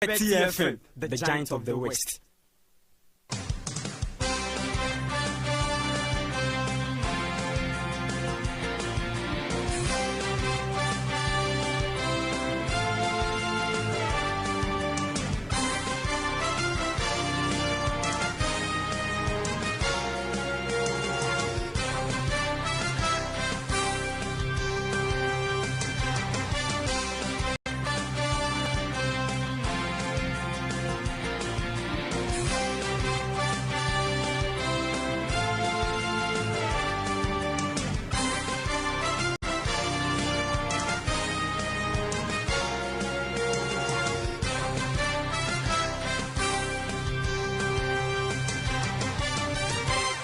Liberty FM, the giant of the West.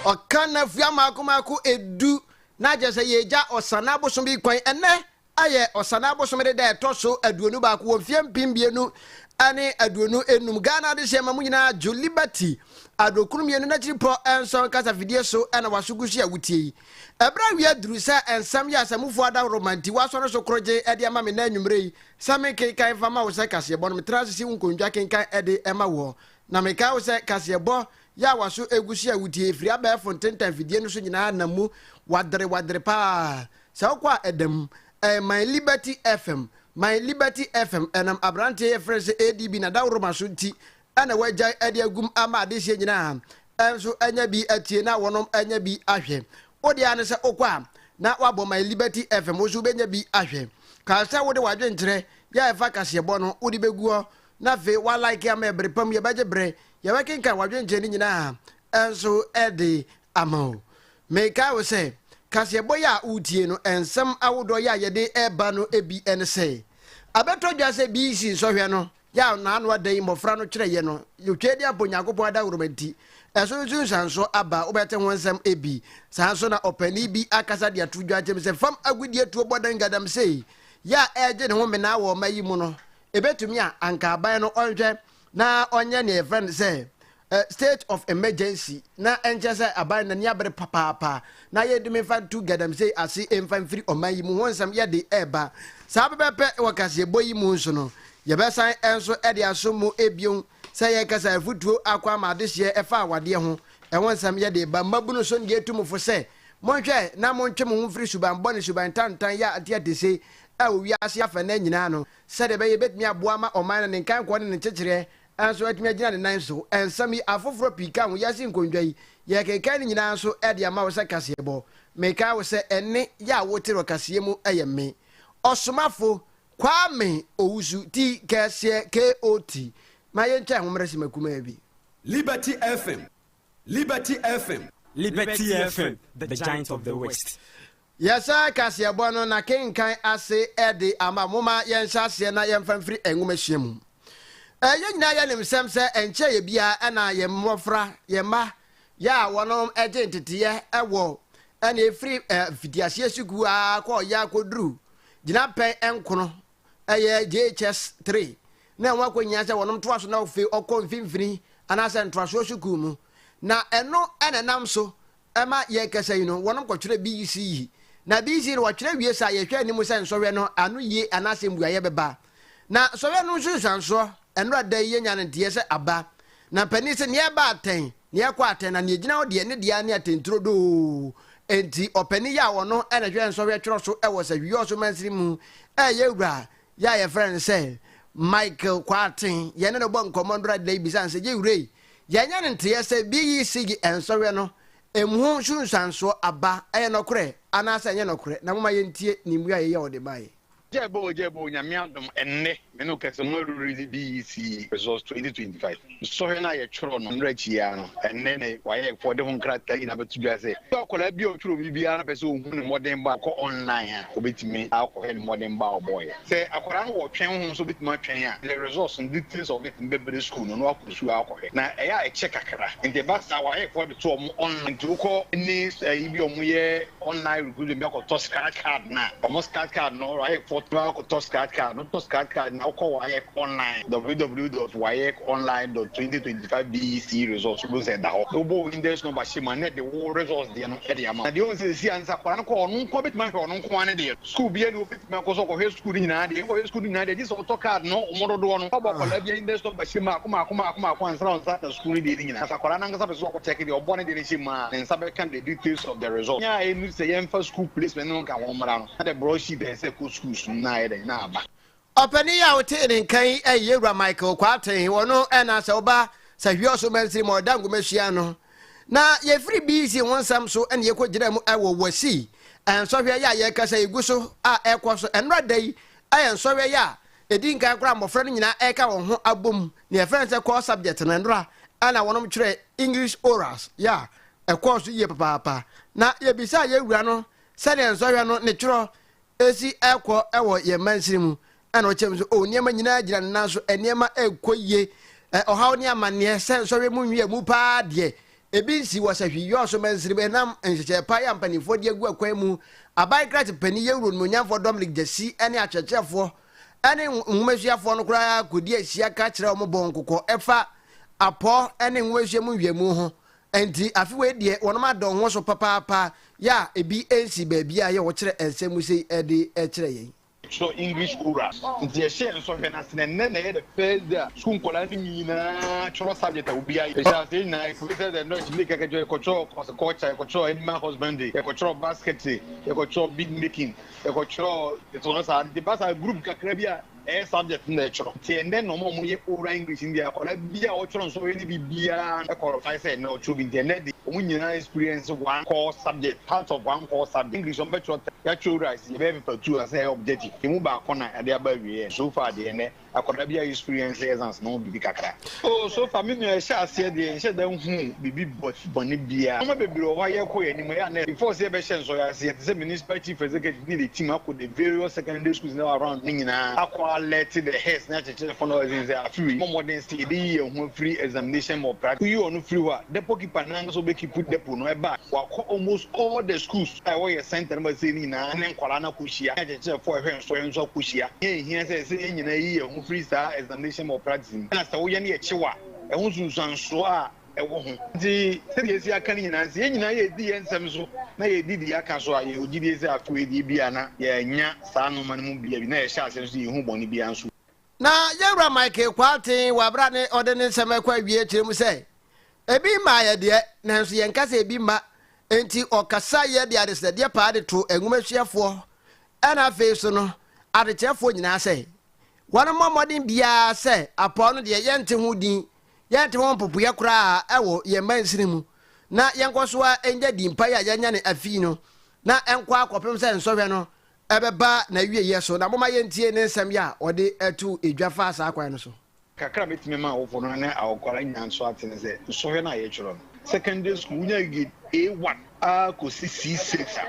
Ɔka nnafua mmaako mmaako edu na kyerɛ sɛ yɛregya ɔsana abosom bi kwan ɛnɛ ayɛ Ɔsanaa bosome de da ɛtɔ so 21 wɔ mfeɛ 2025. Ghana adehyeɛ ma mo nyinaa dwo Liberty adokunu mmienu n'akyiri pɔ nson kasafidie so na waso gu so a wotie yi. Ɛberɛ awie aduru sɛ nsɛm yɛ asamufoɔ adaworoma nti woasɔre so korogye de ama me nnɛ anwummerɛ yi sɛ menkenkan mfa ma wo sɛ kaseɛbɔ no metra ase si wo nkondwa kenkan de ma woɔ. Na mekae wo sɛ kaseɛbɔ yɛ a waso gu so a wotie firi abɛɛfo ntentan fidie no so nyinaa nam mu wadere wadere paa. Sɛ wokɔ a ɛda mu. Ɛyɛ My Liberty FM. My Liberty FM, ɛnam aberanteɛ yɛfrɛ no sɛ ADB n'adaworoma so nti ɛna wagyae ɛde agum ama adehyeɛ nyinaa nso anya bi atie na wɔnom anya bi ahwɛ. Wo deɛ ara ne sɛ wokɔ a na wabɔ My Liberty FM, wo nso wobɛnya bi ahwɛ. Kae sɛ wode w'adwenkyerɛ yɛ a ɛfa kaseɛbɔ no wode bɛgu hɔ na afei wa like ama ɛbere pa mu yɛbɛgye bere yɛbɛkenkan w'adwenkyerɛ no nyinaa nso de ama wo. Mekae wo sɛ, kaseɛbɔ yi a woretie no, nsɛm ahodoɔ yi a yɛde reba no bi ne sɛ, abɛtɔ dwa sɛ BEC nsɔhwɛ no yɛ a n'ano ada yi mmɔfra no twerɛeɛ no, Tweaduampɔ Onyankopɔn adaworoma nti, ɛso nsunsuansoɔ aba, wobɛte ho nsɛm bi. Saa nso na ɔpanin bi akasa de ato dwa akyerɛ mu sɛ, fam agudeɛ tuo bɔ dan galamsey yɛ a ɛregye ne ho menaa wɔ ɔma yi mu no, ɛbɛtumi a anka aban no ɔnhwɛ na ɔnyɛ nea yɛfrɛ no sɛ State of emergency na ɛnkyerɛ sɛ aban n'ani abere papaapa na yɛntumi mfa ntu galamsey ase mfa mfiri ɔman yi mu ho nsɛm yɛde ɛreba. Saa pɛpɛɛpɛ wɔ kaseɛbɔ yi mu nso no, yɛbɛsan nso de aso mu bio sɛ yɛrekasa afutuo akɔ ama adehyeɛ ɛfa awadeɛ ho ɛho nsɛm yɛde reba. Mmabunu so deɛ tu mo fo sɛ monhwɛ na montwe mo ho mfiri suban bɔne, suban tantan yɛ a ate atese a wɔ wiase afanaa nyinaa no sɛdeɛ ɛbɛyɛ yɛbɛtumi aboa ama ɔman no ne nkankɔ ne ne nkyekyereɛ nso atumi agyina ne nan so. Nsɛm yi, afoforɔ pii ka ho. Yɛasi nkondwa yi, yɛrekenkan ne nyinaa nso de ama wo sɛ kaseɛbɔ. Mekae wo sɛ ɛnne yɛ a wote wɔ kaseɛ mu yɛ me, Ɔsomafo Kwame Owusu, T kɛseɛ KOT. Ma yɛntwa ɛho mmerɛ sima kumaa bi. Liberty FM, Liberty FM. Liberty FM, the giant of the West. Yɛsan kaseɛbɔ no n'akenkan ase de ama. Momma yɛnhyɛ aseɛ na yɛmfa mfiri nwomasua mu. Yɛn nyinaa yɛnim sɛm sɛ ɛnkyɛeɛ biara na yɛn mmɔfra, yɛn mma, yɛ a wɔnom gye nteteeɛ wɔ ɛna ɛfiri mfitiaseɛ sukuu ara kɔ yɛ akɔduru gyinapɛn nkono ɛyɛ JHS 3 na ɛho akɔnyia sɛ wɔnom toa so na afei ɔkɔ mfimfini anaasɛ ntoasoɔ sukuu mu na ɛno ɛna ɛnam so Ɛma yɛrekasa yi no, wɔnom kɔtwerɛ BECE. Na BECE no wɔtwerɛ wie saa a, yɛhwɛ anim sɛ nsɔhwɛ no ano yie anaasɛ mmuaeɛ bɛba. Na nsɔhwɛ no nsunsuansoɔ, ɛnora da yi yɛnya no nteɛ sɛ aba. Na mpanin se, neɛ ɛba atɛn, neɛ ɛkɔ atɛn, na neɛ ɛgyina hɔ deɛ, ne deɛ ara ne atɛnturodoo. Enti ɔpanin yi a ɔno na ɛhwɛ nsɔhwɛ twerɛ so wɔ Sahwi-Yɔɔso mansini mu ɛyɛ wura yi a yɛfrɛ no sɛ Michael Kwarteng, yɛne no bɔ nkɔmmɔ nnora da yi bisa no sɛ, Yewura yi, Yɛanya no nteɛ sɛ BECG nsɔhwɛ no emu ho nsunsuansoɔ aba, ɛyɛ nɔkorɛ anaasɛ ɛnyɛ nɔkorɛ, na momma yɛntie ne mmuaeɛ yi a ɔde maeɛ. Gyɛɛbo o gyɛɛbo o Nyame adom ɛnnɛ me ne wo kɛse mo release BEC results 2025 nsɔhwɛ no a yɛtwerɛ no nnora akyi yi ara no ɛnnɛ na wayɛ wɔde ho nkrataa nyinaa bɛto dwa sɛ akwadaa bi a ɔtwerɛ biribiara no pɛ sɛ ɔhu ne mmɔdenbɔ a ɔkɔ online a ɔbɛtumi akɔhwɛ ne mmɔdenbɔ a ɔbɔeɛ. Sɛ akwadaa no wɔ twɛn honhom sɛ obetumi atwɛn a, the results no, details of it no bɛbrɛ sukuu no na wakɔ sukuu akɔhwɛ. Na ɛyɛ a ɛkyɛ kakra. Nti ɛba saa a, wɔayɛ kɔ de to wɔn online. Nti wokɔ any ayi bi a wɔyɛ Online recruitment bi akɔtɔ scratch card na ɔmo scratch card no, WAEC foɔ tumi akɔtɔ scratch card no, tɔ scratch card na wokɔ WAEC online, www.waeconline.2025 BEC results, wobɛhu sɛ ɛda hɔ. Wobɔ wo index number hyɛ mu a, na ɛde wo results deɛ no ɛde ama. Na deɛ ɔhu sɛ ɛsi ansa akwadaa no kɔ, ɔno nko bɛtumi ahwɛ ɔno nko ara ne deɛ. School biara ni wobɛtumi akɔ so ɔkɔhwɛ school no nyinaa deɛ, nkɔhwɛ school no nyinaa deɛ, gye sɛ ɔtɔ card no ɔmo dodoɔ no, ɔbɔ akwadaa bi index number hyɛ mu maako maako maako maako ansa na ɔnsa aka school no deɛ no nyinaa. Sɛ akwadaa no ankasa pɛ sɛ ɔkɔ check deɛ, ɔbɔ ne deɛ no hyɛ mu a, ne nsa bɛka the details of the result. Nyɛ a ɛnu sɛ yɛmfa school placement no nka ho mmra no, na the broadsheet ɛsɛ kɔ schools no na ayɛ dɛn na aba. Ɔpanin yi a wotee ne nka yi yɛ Yewura Michael Kwarteng. Ɔno na sɛ woba Sahwiɔso mansini mu a, ɔda nwomasua ano. Na yɛfiri BEC ho nsɛm so na yɛkɔgyina mu wɔ Wasi nsɔhwɛ yi a yɛrekasa yi gu so a ɛrekɔ so nnora da yi yɛ nsɔhwɛ yi a ɛdi nkan koraa mmɔfra no nyinaa ɛreka wɔn ho abom na yɛfrɛ no sɛ core subject no. Nnora na wɔnom twerɛ English orals yɛ a ɛkɔɔ so yie papaapa, na yɛbisaa yɛwura no sɛdeɛ nsɔhwɛ no ne twerɛ ɛsi ɛkɔ wɔ yɛn mansini mu, ɛna ɔkyerɛ mu sɛ o nneɛma nyinaa gyina ne nan so, nneɛma ɛrekɔ yie. Ɔhaw ne amanneɛ sɛ nsɔhwɛ mu nwia mu paa deɛ, ebi nsi wɔ Sahwi Yɔɔso mansini mu ɛnam nhyehyɛe pa yɛ a mpanimfoɔ de agu akwan mu. Aban krakye panin Yɛwuro Onimuonyamfoɔ Dominic Gyasi ne akyerɛkyerɛfoɔ ne nwomasuafoɔ no koraa kɔdi ahyia ka kyerɛ wɔn bɔ nkokɔ ɛfa apɔ ne nwomasua mu nwiamu ho. Nti afe wei deɛ wɔnom adɔ ho so papaapa yɛ a ebi nsi baabi a yɛ wɔkyerɛ nsɛm mu sei de kyerɛ yɛn. Kyerɛ English oral nti yɛhyɛɛ nsɔhwɛ no ase na ɛnnɛ na ɛyɛ the first day a sukuu nkwadaa no nyinaa twerɛ subject a obiara yɛ. Yɛhyɛ aseɛ nyinaa yɛkɔfi sɛ the nurse ne kɛkɛ kyerɛ, yɛkɔtwerɛ horticulture, yɛkɔtwerɛ animal husbandry, yɛkɔtwerɛ basketry, yɛkɔtwerɛ bead making, yɛkɔtwerɛ yɛtwerɛ saa nti ba saa group kakra bi a ɛyɛ subject no na ɛtwerɛ. Nti ɛnnɛ na wɔn a wɔyɛ oral English no deɛ, akwadaa bi a ɔtwerɛ nsɔhwɛ no bi biara qualify sɛ ɛnnɛ ɔtwerɛ bi, nti ɛnnɛ de wɔn nyinaa experience one core subject, part of one core subject. English wɔn bɛtwerɛ, yɛatwerɛ oral, yɛbɛyɛ paper two ansa yɛyɛ objective. Emu baako na yɛde aba awieɛ. So far deɛ, ɛnnɛ akwadaa bi a experience exams no ho biribi kakra. Oh, so far me nua, yɛhyɛ aseɛ deɛ, nhyɛ da nhu biribi bɔne biara. Nneɛma bebree wɔ hɔ a yɛrekɔ yɛn anim. Ɛyɛ a na before sɛ yɛbɛhyɛ nsɔhwɛ ase, yɛte sɛ municipal chief executive ne the team akɔ the various secondary schools na around ne nyinaa akɔ alert the heads ne akyerɛkyerɛfoɔ na ɔyɛ sɛ afe wei mmɔ mmɔden sɛ yɛbɛyi yɛn ho afiri examination malpractice. Woyi ɔno firi hɔ a, depot keeper no ankasa ɔbɛkeep depot no, ɛba a wakɔ almost all the schools a ɛwɔ yɛ center no mu sei no nyinaa ne nkwadaa no akɔhyia ne akyerɛkyerɛfoɔ a ɛhwɛ nsɔhwɛ nso akɔhyia. Nea ɛhia sɛ ɛsɛ yɛn nyinaa yi yɛn ho firi saa examination malpractice mu, ɛna sɛ woyɛ no yɛkye wo a, ɛho nsunsuansoɔ a ɛwɔ ho. Nti sɛdeɛ yɛasi aka no nyinaa, sɛ yɛn nyinaa yɛdi yɛn nsɛm so na yɛdi deɛ yɛaka so a, yɛwɔ gyidie sɛ afe wei deɛ ebia na yɛannya saa nnoɔma no mu bia bi, na yɛhyɛ aseɛ nso yɛnhu bɔne biara nso. Na Yɛwura Michael Kwarteng wɔ abere a ne ɔde ne nsɛm rekɔ awie kyerɛ mu sɛ, Ebi mmaeɛ deɛ, nanso yɛnka sɛ ebi mma. Enti ɔkasaeɛ de adesrɛdeɛ paa de too nwomasuafoɔ ɛna afei so no adekyerɛfoɔ nyinaa sɛ wɔmmɔ mmɔden biara sɛ apɔw no deɛ yɛnte ho din, yɛnte ho mpopoeɛ koraa wɔ yɛn mansini mu, na yɛnkɔ so ara nya din pa yi a yɛanya no afei no na ɛnkɔ ara kɔpem sɛ nsɔhwɛ no ɛbɛba n'awieeɛ so. Na momma yɛntie ne nsɛm yi a ɔde too dwa faa saa kwan no so. Kakra a mɛtumi ama awofo no ne awokwadaa nyinaa nso ate ne sɛ, nsɔhwɛ no a yɛtwerɛ no, secondary school wonya grade A1 ara kɔsi C6 a,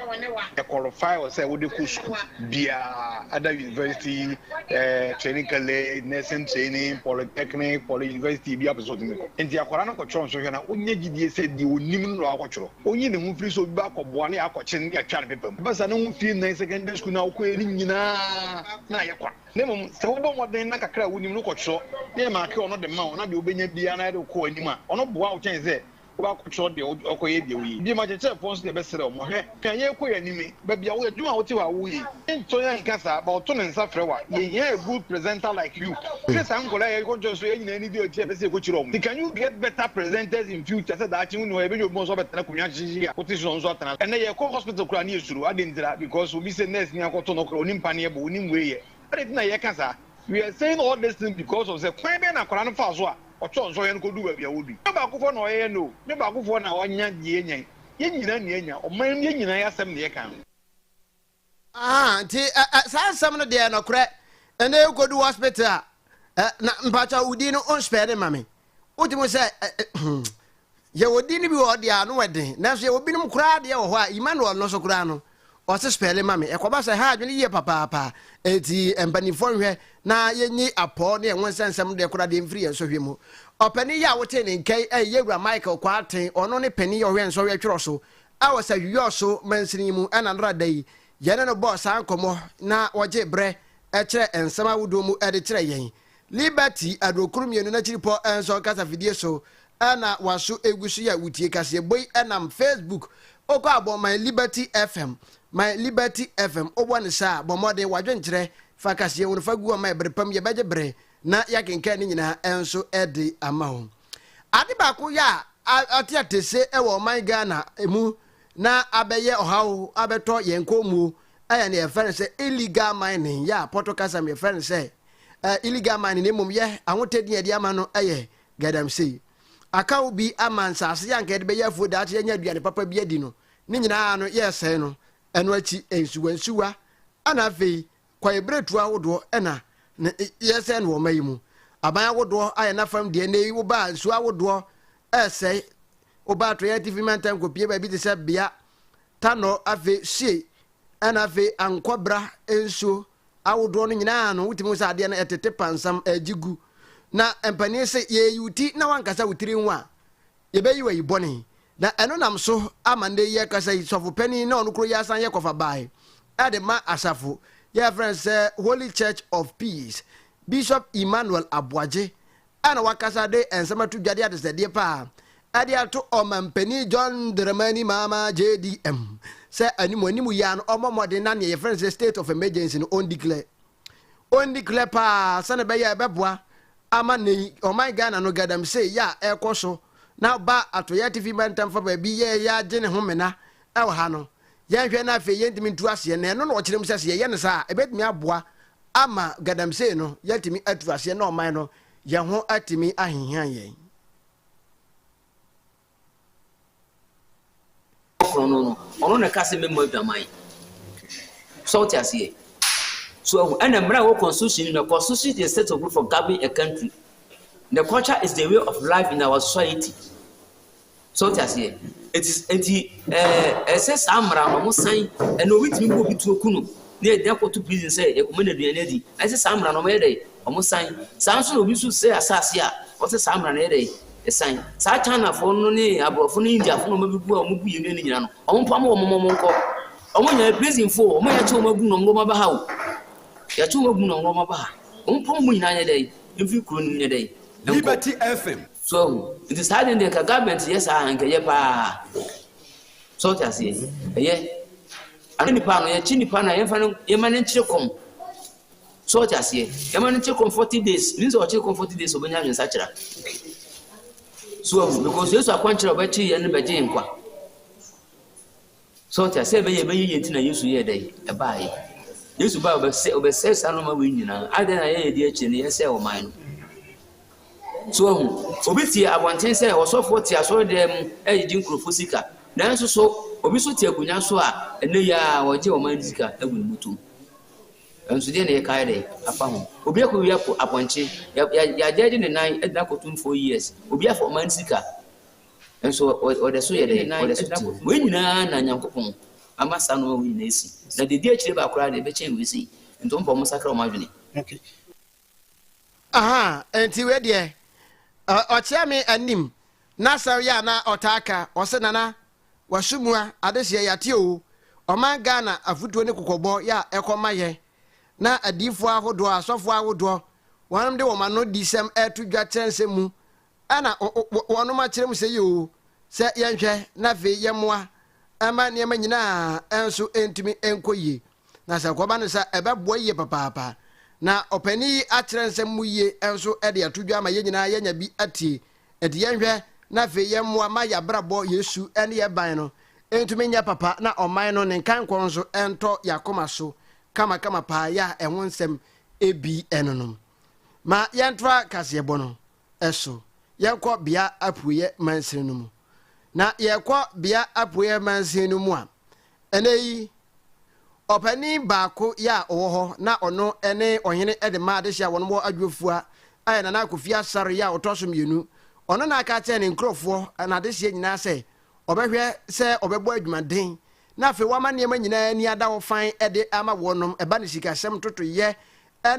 ɛqualify wo sɛ wode kɔ school biara, either university, eh, training college, nursing training, polytechnic, poly university bi a wopɛ sɛ wotumi kɔ. Nti akwadaa no kɔtwerɛ nsɔhwɛ no a, wonya gyidie sɛ deɛ ɔnim no na wakɔtwerɛ. Ɔnyi ne ho mfiri sɛ obi ba akɔboa no akɔkye no ne atwa no pepa mu. Ɛba saa ne ho fie nnan secondary school no a wokɔɛ no nyinaa na ayɛ kwa. Na mmom sɛ wobɔ mmɔden na kakra a wunim no kɔkyerɛw na yɛmaake ɔno de ma wo na deɛ wobɛnya biara na yɛde wo kɔ anim a, ɔno boa wo kyɛn sɛ wobɛakɔkyerɛw deɛ ɔkɔyɛ deɛ woyɛ. Bio, akyerɛkyerɛfoɔ nso deɛ bɛsrɛ wɔn, hwɛ, hwɛ yɛrekɔ yɛn anim yi, baabi a woyɛ adwuma a wote hɔ a woyɛ yi, yɛntɔ yɛn nka saa, but ɔto ne nsa frɛ wo a, yɛhia a good presenter like you. Hwɛ saa nkwadaa yi a yɛkɔkyerɛ so yɛn nyinaa ani di akyi a yɛpɛ sɛ yɛkɔkyerɛ wɔn. Can you get better presenters in future sɛ daakye wonni hɔ a yɛbɛnya obi ma ɔnso abɛtena akonnwa hyehye a wote so na ɔno nso atena so. Ɛnnɛ yɛkɔ hospital koraa na yɛsuro, adɛn ntira? Because obi sɛ nurse ni akɔto no koraa ɔnim paneɛ bɔ, ɔnim wei yɛ. Adɛn nti na yɛka saa? We are saying all this thing because of sɛ kwan bɛn na akwadaa no faa so a ɔtɔɔ nsɔhwɛ no kɔduu baabi a ɔdui. Nyɛ baakofoɔ na ɔyɛɛ no o, nyɛ baakofoɔ na wanya deɛ yɛnya yi. Yɛn nyinaa na yɛanya, ɔman mu yɛn nyinaa yɛ asɛm na yɛka no. Ahaa nti ɛ ɛ saa nsɛm no deɛ nɔkorɛ, ɛnɛ wokɔdu hospital a ɛ na mpakyɛ wo din no onspɛɛ ne ma me, wotumi sɛ ɛ ɛ yɛwɔ din no bi wɔ hɔ deɛ ano ɛden, nanso yɛwɔ binom koraa deɛ wɔ hɔ a Emmanuel no so koraa no ɔse spɛle ma me, ɛkɔba sɛ ha adwene yie papaapa. Enti mpanimfoɔ nhwɛ na yɛnyi apɔw ne ɛho nsɛnsɛm no deɛ koraa deɛ mfiri yɛn nsɔhwɛ mu. Ɔpanin yi a wotee ne nka yi ɛyɛ Yɛwura Michael Kwarteng, ɔno ne panin yi a ɔhwɛ nsɔhwɛ twerɛ so. wɔ Sahwi-Yɔɔso mansini yi mu ɛna nnora da yi yɛne no bɔɔ saa nkɔmmɔ na ɔgyee berɛ kyerɛɛ nsɛm ahodoɔ mu de kyerɛɛ yɛn. Liberty Adurokoro mmienu n'akyiripɔ nso kasafidie so na waso gu so yɛ wotie kaseɛbɔ yi nam Facebook wokɔ a bɔ My Liberty FM My Liberty FM wobɔ no saa a bɔ mmɔden wadwenkyerɛ fa kaseɛ ho no fa gu hɔ ma ɛbere pam yɛbɛgye bere na yɛakenkan ne nyinaa nso de ama wo. Ade baako yɛ a ate atese wɔ ɔman Ghana mu na abɛyɛ ɔhaw abɛtɔ yɛn kɔn muo yɛ nea yɛfrɛ no sɛ illegal mining yɛ a pɔtɔ kasa mu yɛfrɛ no sɛ illegal mining na mmom yɛ ahotɛ din a yɛde ama no yɛ galamsey. Akaw bi ama nsase yɛ anka yɛde bɛyɛ afuo daakye yɛanya aduane papa bi adi no ne nyinaa no yɛresɛe no. Ɛno akyi nsuwansuwa ɛna afei Kwaebiretuo ahodoɔ na na yɛsɛe no wɔ ɔman yi mu. Aban ahodoɔ ayɛ n'afam deɛ nnɛ yi woba a nsuo ahodoɔ ɛresɛe. Woba Atɔeɛ Atifi mantam kɔpie baabi te sɛ Bea, Tanɔ, afei Sue ɛna afei Ankɔbra nsuo ahodoɔ no nyinaa no wotumi hu sɛ adeɛ no ɛtete pansam ɛregye gu. Na mpanin se yɛyi wo ti na wankasa wo tiri ho a Yɛbɛyi wo ayi bɔne. Na ɛno nam so ama nnɛ yi yɛrekasa yi, sɔfo panin na ɔno koro yi asan yɛ kɔfa bae de ma asafo yi a yɛfrɛ no sɛ Holy Church of Peace, Bishop Emmanuel Aboagye a na wakasa de nsɛm ato dwa de adesrɛdeɛ paa de ato Ɔmampanin John Dramani Mahama JDM sɛ anim anim yi ara no ɔmmɔ mmɔden na nea yɛfrɛ no sɛ state of emergency no ɔndeclare. Ɔnni korɛ paa sɛne ɛbɛyɛ a ɛbɛboa ama nnɛ yi ɔman Ghana no gadamsey yɛ a ɛrekɔ so na ba atoyɛ atifi mantam fa baabi yɛ yɛ agye ne ho mena wɔ ha no yɛnhwɛ na afei yɛntumi ntu aseɛ na ɛno na ɔkyerɛ mu sɛ sɛ yɛyɛ no saa a ɛbɛtumi aboa ama gadamsey no yɛatumi atu aseɛ na ɔman no yɛn ho atumi ahehian yɛn. Ɔkorɔn no no, ɔno na ɛka sɛ memmɔ adwaman. So wote aseɛ? So ahu, ɛna mmara a ɛwɔ constitution no, the constitution is a set of rules for governing a country. The culture is the way of life in our society. So wote aseɛ? Eti eti ɛɛ ɛsɛ saa mmara no ɔmo san ɛna obi tumi bɔ obi tuo ku no na yɛde akɔto prison sɛ yɛkɔma no aduane adi. Ɛsɛ saa mmara no ɔmo yɛ dɛ ɔmo san. Saa nso na obi nso sɛ asase a ɔsɛ saa mmara no yɛ dɛ Ɛsan saa Chinafoɔ no ne aborɔfo ne Indiafoɔ na wɔabɛgu a wɔbu yɛn nnuane nyinaa no, wɔmpam wɔn ma wɔnkɔ. Wɔn nyinaa prisonfoɔ, wɔn a yɛakye wɔn agu na wɔn aba ha o. Yɛakye wɔn agu na wɔn aba ha. Wɔmpam wɔn nyinaa nyɛ dɛn? Mfiri kuro no mu nyɛ dɛn? Nkɔ. Liberty FM. So ahu? Nti saa deɛ deɛ nka government yɛ saa a nka ɛyɛ paa. So wote aseɛ? Ɛyɛ. Ano nipa no, yɛkye nipa no a yɛmfa no, yɛma no nkyere kɔm. So ɔte aseɛ? Yɛma no kye kɔm 40 days. Menim sɛ ɔkye kɔm 40 days ɔbɛnya adwensakyera. So ahu, because Yesu akwankyerɛ a ɔbɛkye yɛn no bɛgye yɛn nkwa. So ɔte aseɛ ɛbɛyɛ ɛbɛyɛ yɛn ti na Yesu yɛɛ dɛn? Ɛbaeɛ. Yesu baa ɔbɛsɛ ɔbɛsɛe saa nneɛma wei nyinaa. Adɛn na yɛyɛ di akyire no yɛsɛe ɔman no. So ahu, obi te abɔnten sɛ ɔsɔfoɔ te asɔredan mu regyegye nkurɔfoɔ sika, nanso so obi nso te akonnwa so a ɛnnɛ yi ara ɔregye ɔman no sika agu ne bɔtɔ mu. Nanso deɛ na yɛka ayɛ dɛ afa ho. Obi akɔwia po apɔnkye, yɛagyɛgye ne nan de no akɔtom four years. Obi afa ɔman sika, nso ɔda so yɛ dɛ, ɔda so te hɔ. Wei nyinaa na Nyankopɔn ama saa nnoɔma wei nyinaa asi. Na deɛ ɛdi akyire ba koraa deɛ ɛbɛkyɛn wei sei. Nti wɔn mpa wɔn nsakra wɔn adwene. Okay. Aha, nti wei deɛ, ɔkyea me anim, n'asɛm yɛ a na ɔtaa ka, ɔse Nana, Wasumua adehyeɛ yate oo Ɔman Ghana afutuo ne kokɔbɔ yɛ a ɛkɔ ma yɛn na adiyifoɔ ahodoɔ asɔfoɔ ahodoɔ wɔnom de wɔn ano di sɛm ɛto dwa kyerɛ nsɛm mu ɛna wɔnom akyerɛ mu sɛ yi oo sɛ yɛnhwɛ na afei yɛmmoa ɛma nneɛma nyinaa ɛnso ɛntumi ɛnkɔ yie na sɛ ɛkɔba no sa ɛbɛboa yie papaapa na ɔpanin yi akyerɛ nsɛm mu yie ɛnso ɛde ato dwa ama yɛn nyinaa yɛanya bi atie Enti yɛnhwɛ na afei yɛmmoa ma yɛabrabɔ, yɛn su ne yɛn ban no ntumi nyɛ papa na ɔman no ne nkankɔ nso ntɔ yɛn akoma so kamakama paa yɛ a ɛho nsɛm bi ɛnonom. Ma yɛntoa kaseɛbɔ no so. Yɛnkɔ Bea Apueɛ Mansini no mu. Na yɛkɔ Bea Apueɛ Mansini no mu a, Ɛnnɛ yi, ɔpanin baako yɛ a ɔwɔ hɔ na ɔno ne ɔhene de ma adehye a wɔn wɔ Adwofua a yɛ Nana Kofi Asare yɛ a ɔtɔ so mmienu. Ɔno na aka akyerɛ ne nkurɔfoɔ na adehyeɛ nyinaa sɛ ɔbɛhwɛ sɛ ɔbɛbɔ adwumaden na afei wama nneɛma nyinaa ani ada hɔ fann de ama wɔnom, ɛba no sikasɛm ntotoyɛ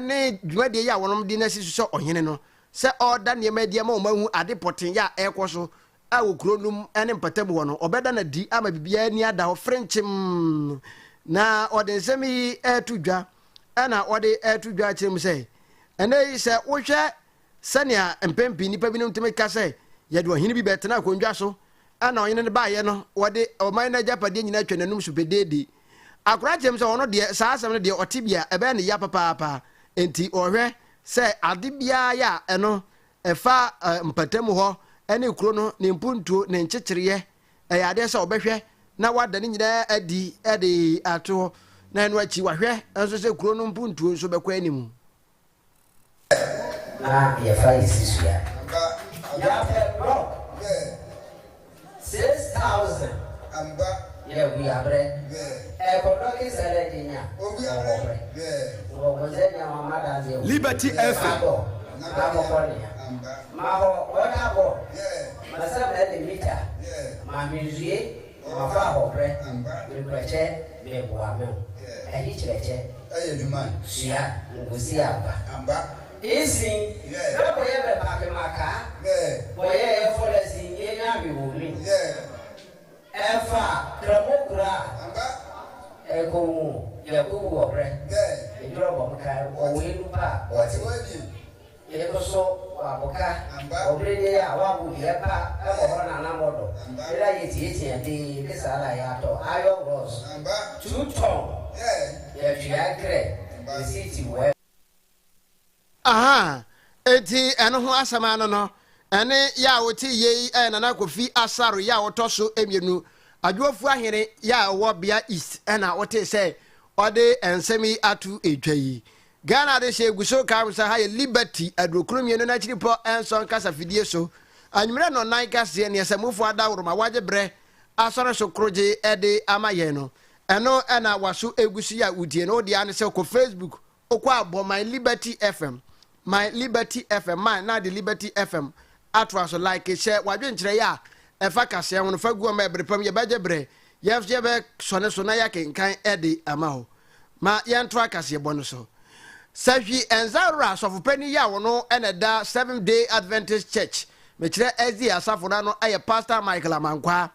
ne dwumadie yɛ a wɔnom de no asi so sɛ ɔhene no, sɛ ɔreda nneɛma adi ama wɔn ahu ade pɔtee yɛ a ɛrekɔ so. a wɔ kuro no mu ne mpɔtam hɔ no, ɔbɛda no adi ama biribiara ani ada hɔ frenkyemm. Na ɔde nsɛm yi reto dwa, ɛna ɔde reto dwa akyerɛ mu sɛ, ɛnnɛ yi sɛ wohwɛ sɛnea mpɛn pii nnipa binom tumi ka sɛ yɛde ɔhene bi bɛtena akonnwa so, ɛna ɔhene no baeɛ no, wɔde ɔman no agyapadeɛ nyinaa atwa n'anum so pedeede. Akora kyerɛ mu sɛ ɔno deɛ saa asɛm no deɛ ɔte bi a ɛbɛyɛ ne ya papaapa. Enti ɔhwɛ sɛ ade biara yɛ a ɛno ɛfa mpɔtam hɔ ne kuro no ne mpuntuo ne nkyekyereɛ, ɛyɛ adeɛ sɛ ɔbɛhwɛ na wada ne nyinaa adi de ato hɔ, na ɛno akyi wahwɛ nso sɛ kuro no mpuntuo nso bɛkɔ anim. Na yɛfa yɛ si sua. Yɛapɛ block 6000 yɛ guabrɛ ɛkɔdɔ ki sɛlɛ di nya ɔwɔbrɛ wɔbɔzɛ nya wɔn adanseɛ wɔ Liberty FM. abɔ abɔkɔ nea ma hɔ water board ma sɛ mɛ de mita ma hwenzue ma fa ahɔbrɛ mebrɛkyɛ meboa me ho ɛyi kyerɛkyɛ sua nkosi aba esi bɛ bɔyɛ bɛ pake maka bɔyɛ yɛ fɔlɛsi yɛ nya hwewɔ mi ɛfa kramo kura ɛkɔ mu yakubu ɔbrɛ edworo bɔm ka ɔwɔ enupa ɔte yɛkɔ waboka ɔbrɛ de a wabo yɛ pa ɛwɔ hɔ nanamɔdɔ ɛla yɛ tietia de de saa la yɛ atɔ ayɔ rɔs 2 ton yɛtwea krɛ receipt wɔ. Aha, enti ɛno ho asɛm ano no, ɛne yɛ a wote yei ɛyɛ Nana Kofi Asaro yɛ a wɔtɔ so mmienu, Adwoafu ahene yɛ a ɔwɔ Bea East, ɛna wote sɛ ɔde nsɛm yi ato edwa yi. Ghana de hyɛ egu so ka sɛ ha yɛ Liberty 92 n'akyiri pɔ nson kasa fidie so. Anwummerɛ nnɔnnan kaseɛ neɛ sɛ mufoɔ adaworoma wagye berɛ asɔre so korogye ɛde ama yɛn no, ɛno ɛna waso egu so yi a wotie no. Wode ano sɛ kɔ Facebook, wokɔ abɔ My Liberty FM, My Liberty FM, my na de Liberty FM atoa so, like, hyɛ wadwenkyerɛ yɛ a ɛfa kaseɛ ho no fa gu ɔma. Ɛbere pam yɛbɛgye berɛ, yɛn nso yɛbɛsɔne so na yɛakenkan ɛde ama hɔ. Ma yɛnto akaseɛbɔ no so. Sahwi Ɛnzawora asɔfopanin yi a wɔno ɛna da Seventh Day Adventist Church, mekyerɛ SDA asafo no ano, ɛyɛ Pastor Michael Amankwaa,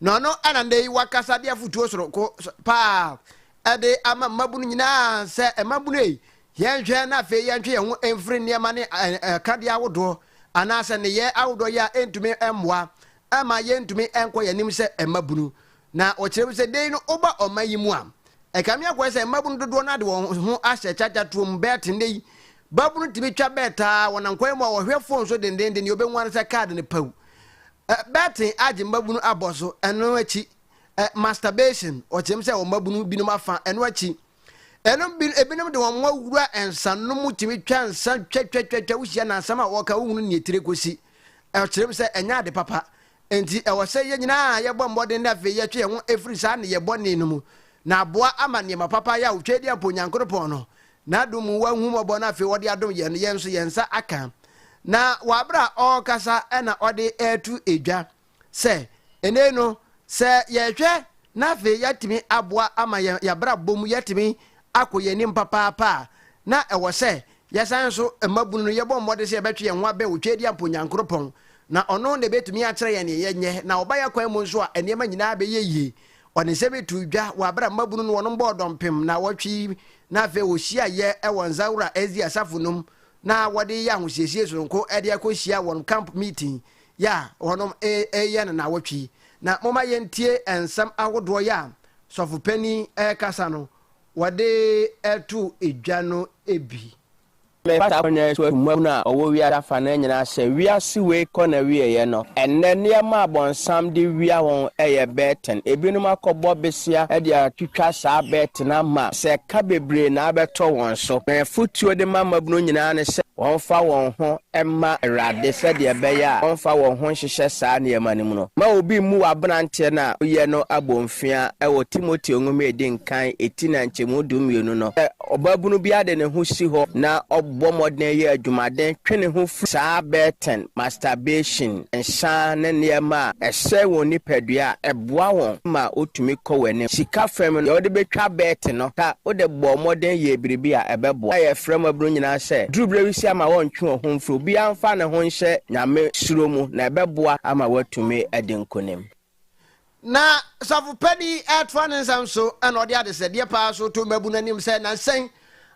na ɔno ɛna nnɛ yi wakasa de afotuo soronko paa ɛde ama mmabunu nyinaa sɛ mmabunu yi, yɛnhwɛ na afei yɛntwe yɛn ho mfiri nneɛma ne ɛkadeɛ ahodoɔ anaasɛ nneyɛɛ ahodoɔ yi a ɛntumi mmoa ɛma yɛntumi nkɔ yɛn anim sɛ mmabunu. Na ɔkyerɛ mu sɛ dei no woba ɔman yi mu a, ɛkame akɔyɛ sɛ mmabunu dodoɔ no ade wɔn ho ahyɛ kyakyatoɔ mu bet. Nnɛ yi babunu tumi twa bet a wɔnam kwan mu a wɔhwɛ phone so dendenden, deɛ ɔbɛhu ano sɛ card no paw. Betting agye mmabunu abɔ so. Ɛno akyi masturbation, ɔkyerɛ mu sɛ wɔn mmabunu binom afa ɛno akyi. Ɛno bi ebinom de wɔn ho awura nsanom mu, tumi twa nsa twatwatwatwa. Wohyia na asɛm a wɔka wohunu nea etire kɔsi. Ɛkyerɛ mu sɛ ɛnyɛ ade papa, nti ɛwɔ sɛ yɛn nyinaa yɛbɔ mmɔden na afei yɛtwe yɛn ho efiri saa ne yɛbɔne no mu na aboa ama nneɛma papa yɛ a wotwa di ampo Nyankoropɔn no n'adom mu wahu mmɔbɔ no afei wɔde adom yɛn no, yɛn nso yɛn nsa aka. Na wɔ a ɔrekasa ɛna ɔde ɛreto edwa sɛ ɛnɛ no sɛ yɛhwɛ na afei yɛatumi aboa ama yɛn yɛabrabɔ mu yɛatumi akɔ yɛn anim papaapa a, na ɛwɔ sɛ yɛsan nso mmabunu no yɛbɔ mmɔden sɛ yɛbɛtwe yɛn ho abɛn otwa di ampo Nyankoropɔn, na ɔno na ɛbɛtumi akyerɛ yɛn neɛ yɛnyɛ, na ɔba yɛ kwan mu nso a nneɛma nyinaa bɛyɛ yie. Ɔde nsɛm to dwa wɔ abere a mmabunu no wɔnom bɔɔ dɔmpem na wɔtwe na afei wɔhyia yɛ ɛwɔ Nzawura SDA asafo nom na wɔde yɛ ahosiesie soronko de akɔhyia wɔn camp meeting yɛ a wɔnom ɛyɛ no na wɔtwe. Na momma yɛntie nsɛm ahodoɔ yɛ a sɔfopanin ɛrekasa no wɔde ɛto edwa no bi. Mefata akonnwa so mmabunu a ɔwɔ wiase afa no nyinaa sɛ wiase wei kɔ na wieɛ no, ɛnnɛ nneɛma a bɔnsam de wia wɔn ɛyɛ betting. Ebinom akɔbɔ besia de atwitwa saa betting ama sɛ ka bebree na abɛtɔ wɔn so. Na afotuo de ma mmabunu nyinaa ne sɛ wɔmfa wɔn ho ma Awurade sɛdeɛ ɛbɛyɛ a wɔmfa wɔn ho nhyehyɛ saa nneɛma no mu no. Ma obi mmu w'aberanteɛ no a woyɛ no abɔmfia. Ɛwɔ Timoteo nwoma a ɛdi nkan eti na nkyɛmu 12 no, sɛ ɔbaabunu bi ade ne ho si hɔ na ɔbɔ mmɔden yɛ adwumaden twe ne ho firi saa betting, masturbation, nsa ne nneɛma a ɛsɛe wɔn nipadua a, ɛboa wɔn ma wotumi kɔ wɔn anim. Sika fam no, deɛ wode bɛtwa bet no ka wode bɔ mmɔden yɛ biribi a ɛbɛboa. Na yɛfrɛ mmabunu nyinaa sɛ duru berɛ bi sɛ Mesi ama wɔntwe wɔn ho mfiri obiara mfa ne ho nhyɛ Nyame suro mu na ɛbɛboa ama wɔatumi adi nkonim. Na sɔfo panin retoa ne nsɛm so na ɔde adesrɛdeɛ paa so to mmabunu anim sɛ nansa yi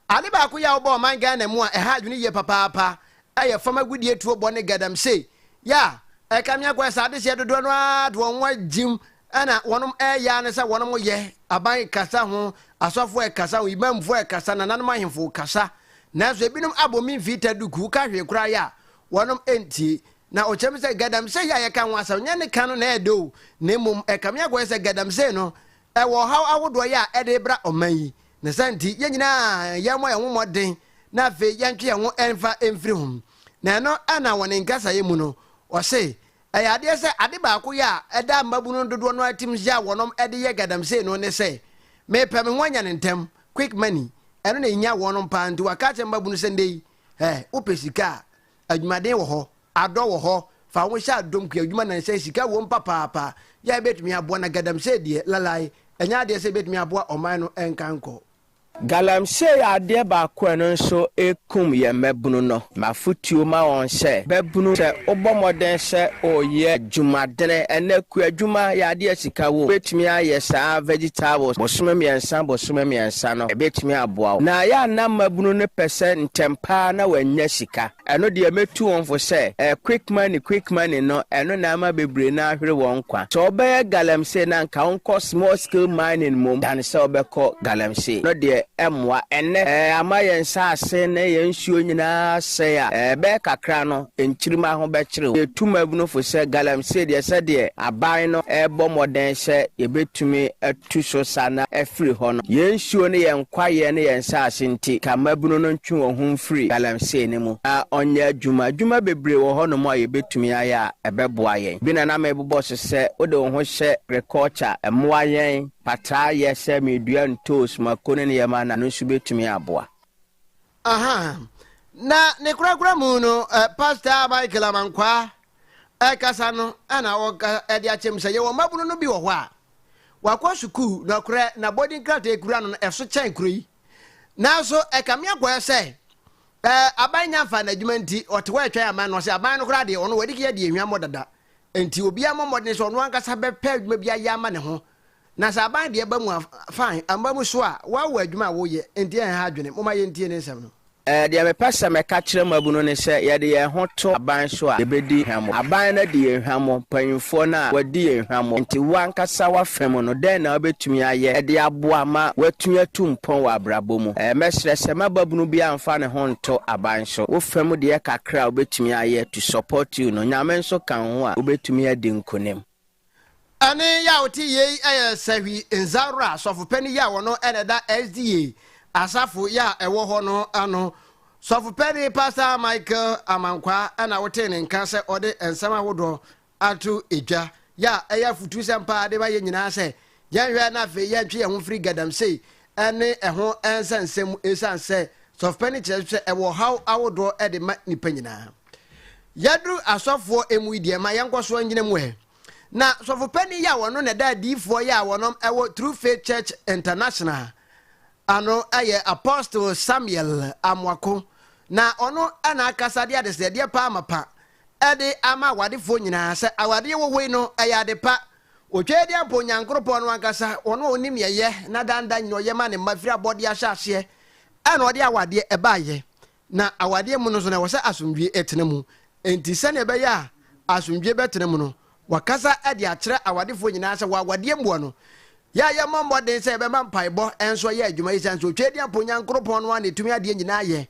ade baako yɛ a wobɔ ɔman Ghana mu a ɛha adwene yie papaapa yɛ fam agudeɛ tuo bɔ ne gadamsey yɛ a ɛkame akɔyɛ sɛ adehyeɛ dodoɔ no ara de wɔn ho agyim na wɔnom ɛreyɛ ara ne sɛ wɔnom yɛ aban kasa ho asɔfoɔ ɛkasa ho imamfoɔ ɛkasa nananom ahemfo kasa nanso ebinom abɔ me mfii ta duku ka hwee koraa yɛ a wɔnom ɛntie. Na ɔkyerɛ mu sɛ Galamsey a yɛka ho asɛm nyɛ ne ka no na ɛyɛ dɛ o, na mmom ɛkame akɔyɛ sɛ Galamsey no wɔ ɔhaw ahodoɔ yɛ a ɛde rebra ɔman yi. Ne saa nti, yɛn nyinaa yɛmmɔ yɛn ho mmɔden na afei yɛntwe yɛn ho mfa mfiri ho. Na ɛno na wɔ ne nkasaeɛ mu no, ɔse, ɛyɛ adeɛ sɛ ade baako yɛ a ɛda mmabunu dodoɔ no ara tirim yɛ a wɔnom de yɛ Galamsey no ne sɛ, mepɛ me ho anya no ntɛm, quick money, ɛno na ɛhia wɔnom paa nti waka akyerɛ mmabunu sɛ nnɛ yi, hɛ, wopɛ sika a, Adwumaden wɔ hɔ, adɔ wɔ hɔ, fa wo ho hyɛ adom kua adwuma nansa yi sika wom papaapa, yɛ a ebetumi aboa na gadamsey deɛ, lalai, ɛnyɛ adeɛ sɛ ebetumi aboa ɔman no nkankɔ. Galamsey yɛ adeɛ baako a ɛno nso ɛkum yɛn mmabunu no. M'afotuo ma wɔn sɛ, babunu sɛ wobɔ mmɔden sɛ woreyɛ adwumadene, ɛnnɛ kuadwuma yɛ adeɛ a sika wom, wobɛtumi ayɛ saa vegetables bosome mmiɛnsa bosome mmiɛnsa no, ɛbɛtumi aboa wo. Na ɛyɛ a na mmabunu no pɛ sɛ ntɛm pa ara na wɔanya sika. Ɛno deɛ mɛtu wɔn fo sɛ, eh, quick money, quick money no, ɛno na ama bebree no ahwere wɔn nkwa. Sɛ wobɛyɛ galamsey no a, anka wonkɔ small scale mining mmom than sɛ wobɛkɔ galamsey. Ɛno deɛ ɛmmoa. Ɛnnɛ, eh, ama yɛn nsaase ne yɛn nsuo nyinaa asɛe a, eh, ɛbɛyɛ kakra no, nkyirimma ho bɛkyere wo. Yɛtu mmabunu fo sɛ galamsey deɛ sɛdeɛ aban no rebɔ mmɔden sɛ yɛbɛtumi atu so sa na afiri hɔ no, yɛn nsuo ne yɛn kwaeɛ ne yɛn nsaase nti, ka mmabunu no ntwe wɔn ho mfiri galamsey no mu na ɔnyɛ adwuma. Adwuma bebree wɔ hɔnom a yɛbɛtumi ayɛ a ɛbɛboa yɛn. Bi na na mebobɔ so sɛ wode wo ho hyɛ agriculture, mmoa yɛn, pataa yɛ sɛ meredua ntoos, mako ne nneɛma no a, ɛno nso bɛtumi aboa. Aha. Na ne korakora mu no, Pastor Michael Amankwaa ɛkasa no na ɔka de akyɛm sɛ yɛwɔ mmabunu no bi wɔ hɔ a wakɔ sukuu nɔkorɛ na bɔdin krataa kura no no ɛso kyɛn kuro yi. Nanso ɛkame akɔɛ sɛ aban nya mfa n'adwuma nti ɔte hɔ ɛtwɛn aban no ɔsɛ aban no koraa deɛ ɔno wadi kiyɛ deɛ hwammɔ dada nti obiara mmɔ mmɔden sɛ ɔno ankasa bɛpɛ adwuma bi ayɛ ama ne ho. Na sɛ aban deɛ ba mu a, fine, amba mu so a, woa wɔ adwuma a woyɛ, nti ɛnha adwene. Momma yɛntie ne nsɛm no. Deɛ mepɛ sɛ mɛka kyerɛ mmabunu ne sɛ, yɛde yɛn ho to aban so a, yɛbɛdi hwammɔ. Aban no adi yɛn hwammɔ, mpanyimfoɔ no a, wɔadi yɛn hwammɔ. Enti wo ankasa w'afa mu no, dɛn na wobɛtumi ayɛ de aboa ma woatumi atu mpɔn wɔ abrabɔ mu? Mɛsrɛ sɛ mma babunu biara mfa ne ho nto aban so. Wo fa mu deɛ kakra a wobɛtumi ayɛ to support you no, Nyame nso ka wo ho a, wobɛtumi adi nkonim. Ɛne yɛ a wote yei yɛ Sahwi Nzawra sɔfopanin yi a ɔno na ɛda SDA asafo yi a ɛwɔ hɔ no ano. Sɔfopanin Pastor Michael Amankwaa na wotee ne nka sɛ ɔde nsɛm ahodoɔ ato dwa yɛ a ɛyɛ afutusɛm paa de ma yɛn nyinaa sɛ yɛnhwɛ na afei yɛntwe yɛn ho mfiri gadamsey ne ɛho nsɛnsɛm mu esiane sɛ sɔfopanin kyerɛ sɛ ɛwɔ ɔhaw ahodoɔ de ma nnipa nyinaa. Yɛaduru asɔfoɔ mu yi deɛ ma yɛnkɔ soɔ ngyina mu ɛ. Na sɔfopanin yi a wɔno na ɛda adiyifoɔ yi a wɔnom ɛwɔ True Faith Church International ano ɛyɛ Apostle Samuel Amoako. Na ɔno ɛna akasa de adesrɛdeɛ paa mapa ɛde ama awadefoɔ nyinaa sɛ awadeɛ wɔ hɔ yi no ɛyɛ ade pa. Otwaadiampo Onyankoropɔn no ankasa, ɔno a ɔnim deɛ ɛyɛ na dandan nyina ɔyɛ ma ne mma firi abɔdeɛ ahyɛaseɛ ɛna ɔde awadeɛ ɛbaayɛ. Na awadeɛ mu no nso no, ɛwɔ sɛ asomdwoeɛ tena mu. Enti sɛdeɛ ɛbɛyɛ a asomdwoeɛ bɛtena mu no, wakasa de akyerɛ awadefoɔ nyinaa sɛ wɔ awadeɛ mua no, yɛ a yɛmmɔ mmɔden sɛ yɛbɛma mpaebɔ nso ayɛ adwuma esiane sɛ Otwaadiampo Nyankoropɔn no ara na ɛtumi adeɛ nyinaa yɛ.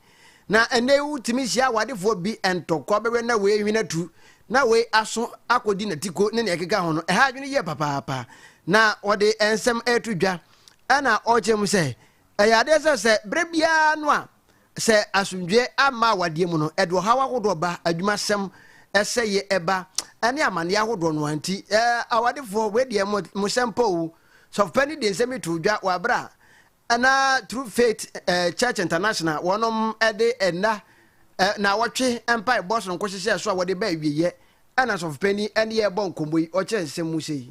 Na ɛnnɛ yi wotumi hyia awadefoɔ bi ntɔkwa bɛwɛ na wei hwene atu na wei aso akɔdi n'atiko ne nea ɛkeka ho no, ɛha adwene yie papaapa. Na ɔde nsɛm reto dwa ɛna ɔkyerɛ mu sɛ ɛyɛ adeɛ sɛ sɛ berɛ biara no a Sɛ asomdwoeɛ amma awadeɛ mu no, ɛde ɔhaw ahodoɔ ba, adwumasɛm sɛeɛ ba, ne amanneɛ ahodoɔ no ara nti. Awadefoɔ, wei deɛ mo mo sɛm pa o. Sɔfopanin de nsɛm yi too dwa wɔ aberɛ a na True Faith Church International wɔnom de nna naawɔtwe mpaebɔ sononko hyehyɛɛ so a wɔde ba awieɛ, ɛna sɔfopanin ne yɛrebɔ nkɔmmɔ yi, ɔkyerɛ nsɛm mu sei.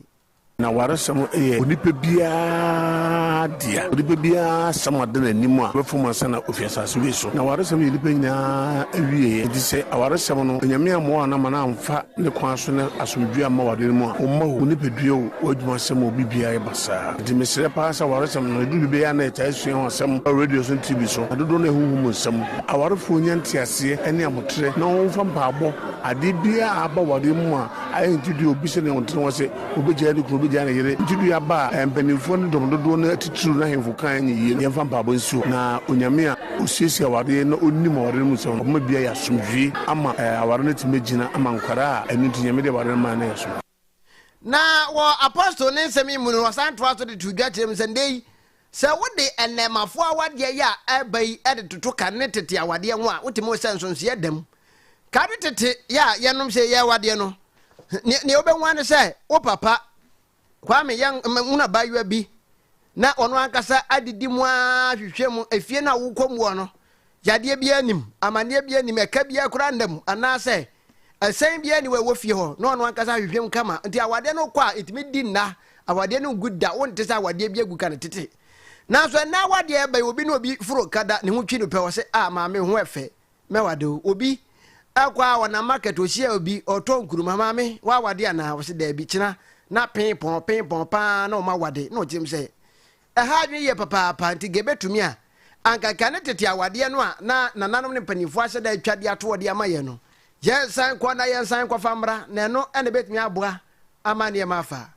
Na awaresɛm yɛ onipa biara dea. Onipa biara asɛm ada n'anim a ɔbɛfom ansa na ofi asase wei so. Na awaresɛm yɛ nnipa nyinaa awieɛ. Enti sɛ awaresɛm no, Onyame ammoa wo amma no amfa ne kwan so na asomdwoeɛ amma awareɛ no mu a, wo mma o, wo nipadua o, w'adwumasɛm o, biribiara yɛ basaa. Enti mesrɛ paa sɛ awaresɛm no, ɛduru baabi a ɛyɛ a na yɛtaa sua ho asɛm wɔ radio so ne TV so, na dodoɔ no ara yɛ honhom mu nsɛm. Awarefoɔ nya nteaseɛ ne aboterɛ na wɔmfa mpaabɔ adeɛ biara a aba awareɛ mu a ayɛ ntidua obi sɛdeɛ ɔnte ne ho ase, Obegyaa ne kunu, obegyaa ne yere. Nti dua ba a mpanimfoɔ ne dɔm dodoɔ no atitiriw ne ahemfo kae nyɛ yie no, yɛmfa mpaebɔ nsi hɔ. Na Onyame a osiesie awareɛ na onim awareɛ no mu nsɛm no, ɔbɛma bi ayɛ asomdwie ama aware no atumi agyina ama nkwadaa a ɛno nti Nyame de aware no mae no ayɛ asomdwie. Na wɔ Apostle ne nsɛm yi mu no, ɔsan toa so de too dwa kyerɛ mu sɛ, Nnɛ yi, sɛ wode nnɛɛmafoɔ awadeɛ yi a ɛreba yi de toto kane ne tete awadeɛ ho a, wotumi hu sɛ nsonsoeɛ da mu. Kane tete yɛ a yɛnom sɛ yɛyɛ awadeɛ no, nea wobɛhu ara ne sɛ wo papa Kwame yɛ hunu abaayewa bi na ɔno ankasa adidi mu ara hwehwɛ mu efie no a wokɔ mu hɔ no, yadeɛ biara nim, amanneɛ biara nim, ɛka biara koraa nna mu, anaasɛ ɛsɛn biara ni wɔ ɛwɔ fie hɔ na ɔno ankasa ahwehwɛ mu kama. Nti awadeɛ no kɔ a ɛtumi di nna, awadeɛ no ngu da, wonte sɛ awadeɛ bi agu ka no tete. Nanso ɛnnɛ awadeɛ ɛba yi, obi ne obi foro ka da, ne ho twi no pɛ, ɔse ah maame ho ɛfɛ, mɛwade wo. Obi ɛkɔ a ɔnam market ɔhyia obi ɔtɔ nkuruma, maame woawade anaa? Ɔse daabi, kyena na pee pɔn pee pɔn paa na ɔma wade, na ɔkyerɛ mu sɛ Ɛha adwene yie papaapa, nti nka ɛbɛtumi a, anka kane tete awadeɛ no a na nananom ne mpanimfoɔ ahyɛ da atwa de ato hɔ de ama yɛn no, yɛnsan nkɔ na yɛnsan nkɔfa mmra, na ɛno na ɛbɛtumi aboa ama nneɛma afa.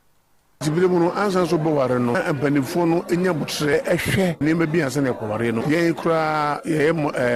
Nti bere mu no, ansa nso wobɛware no, na mpanimfoɔ no nya aboterɛ hwɛ nneɛma bi ansa na yɛkɔware no. Yɛn koraa yɛyɛ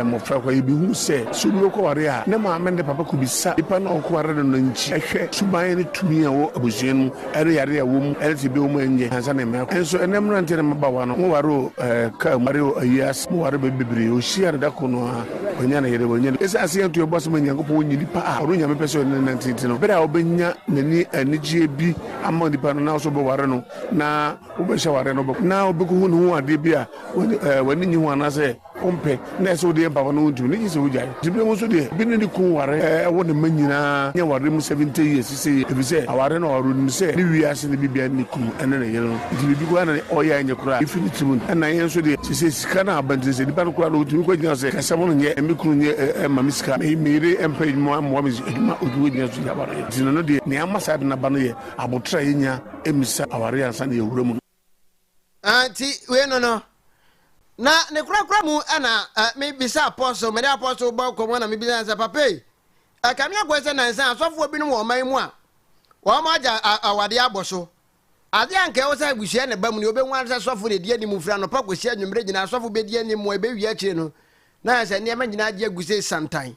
mmɔfra koraa, yɛbɛhu sɛ, sɛ obi bɛkɔware a, ne maame ne ne papa kɔbisa nipa no a ɔrekɔware no no nkyi hwɛ suban ne tumi a ɛwɔ abusua no mu. Ɛne yare a ɛwɔ mu, ɛne tebea a ɛwɔ mu ɛnyɛ ansa na mmea. Nso ɛnɛ mmeranteɛ ne mmabaawa no, mo ware o ɛɛ kaa mu, ware o ayi ase, mo ware baabi bebree, ohyia no da koro no ara, wanya ne yere, wanya ne. Esiane sɛ yɛnto yɛn bo ase ma Nyankopɔn nyi nipa a ɔno Nyame pɛ sɛ ɔne no nante nti no, bere a wobɛnya n'ani anigyeɛ bi ama onipa no na wo nso wobɛware no na wobɛhyɛ awareɛ no, na wobɛkɔhu ne ho adeɛ bi a w'ani nnye ho anaasɛ Wompɛ, na ɛsɛ wode yɛ mpaebɔ na wontumi, ne gye sɛ wogyae. Nti binom nso deɛ, obi ne ne kunu ware, ɛwo ne mma nyinaa nya awareɛ mu 70 years sesei, efisɛ aware no ɔware onim sɛ ne wiase ne biribiara ne ne kunu ɛne ne yere no, nti biribi koraa na ɔyɛ a ɛnyɛ koraa efi ne tirim. Ɛna yɛn nso deɛ, sesei sika no aba nti sɛ nipa no koraa no otumi kɔ gyina sɛ kasɛm no nyɛ, me kunu nyɛ ɛmma me sika, me yere mpɛ adwuma mmoa me adwuma, otumi kɔ gyina so gya awareɛ. Nti no no deɛ, nea ama saa ade no aba no yɛ aboterɛ a yɛnya mmisa awareɛ ansa na yɛawura mu no. Nti wei no no, na ne korakora mu na mebisa apostle, mede apostle bɔ nkɔmmɔ na mebisa sɛ, papa yi, ɛkame akɔyɛ sɛ nansa asɔfoɔ binom wɔ ɔman mu a wɔn agya awadeɛ abɔ so. Adeɛ a anka ɛwɔ sɛ abusua na ɛba mu no, wobɛhu ara sɛ sɔfo na ɛdi anim firi anɔpa kɔsi anwummerɛ nyinaa, sɔfo bɛdi anim, ɛbɛwie akyire no, na ayɛ sɛ nneɛma nyinaa agye agu sɛ santan.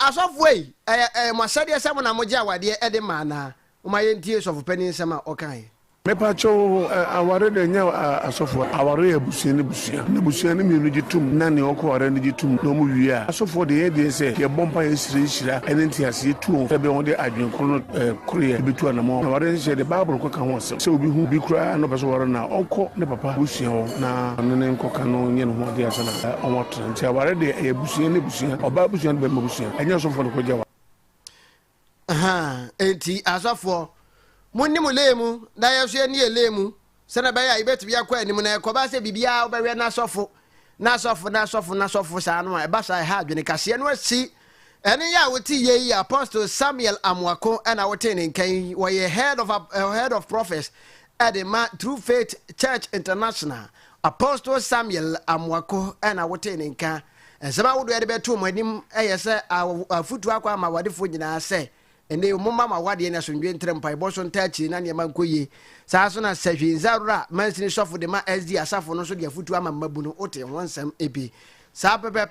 Asɔfoɔ yi, ɛyɛ mo asɛdeɛ sɛ mo na mogye awadeɛ de ma anaa? Momma yɛntie sɔfo panin nsɛm a ɔkaeɛ. Mepakyɛw aware deɛ ɛnyɛ asɔfoɔ aware yɛ abusua ne busua na abusua no mienu gye tom na nea ɔkɔ ware no gye tom na ɔmo wie a asɔfoɔ deɛ yɛn deɛ sɛ yɛ bɔ mpaeɛ srɛ nhyira ɛne nteaseɛ tu wɔn sɛ ɛbɛyɛ wɔn de adwene koro no koroyɛ ɛbɛtu anamɔn na aware nhyehyɛɛ deɛ bible kɔ ka ho asɛm sɛ obi hu obi koraa na ɔpɛ sɛ ɔware no a ɔnkɔ ne papa abusua hɔ na ɔne no nkɔ ka no nyɛ ne ho adeɛ ansa na ɔmo atena nti aware deɛ ɛyɛ abusua ne abusua ɔbaa abusua ne bɛrima abusua ɛnyɛ ɔsɔfoɔ na kɔgye aware. Ahaa, enti asɔfoɔ, monni mo lee mu, na yɛn nso yɛnni yɛn lee mu, sɛdeɛ ɛbɛyɛ a yɛbɛtumi akɔ anim, na ɛkɔba sɛ biribiara wobɛhwɛ n'asɔfo, n'asɔfo, n'asɔfo, n'asɔfo saa no a, ɛba saa ɛha adwene. Kaseɛ no asi. Ɛne yɛ a wote yie yi, Apostle Samuel Amoako ɛna wotee ne nka yi, wɔyɛ head of, uh, head of prophets ɛde ma True Faith Church International. Apostle Samuel Amoako ɛna wotee ne nka. Nsɛm ahodoɔ a yɛde bɛto mo anim yɛ sɛ afotuo akɔ ama awadefoɔ nyinaa sɛ, ɛnnɛ yi momma mo awadeɛ ne asomdwoeɛ ntra mpaebɔ so ntaa akyire na nneɛma nkɔ yie. Saa ara nso na Sahwi Nzarora mansini sɔfo de ma SD asafo no nso de afotuo ama mmabunu. Wote ho nsɛm bi saa pɛpɛɛpɛ.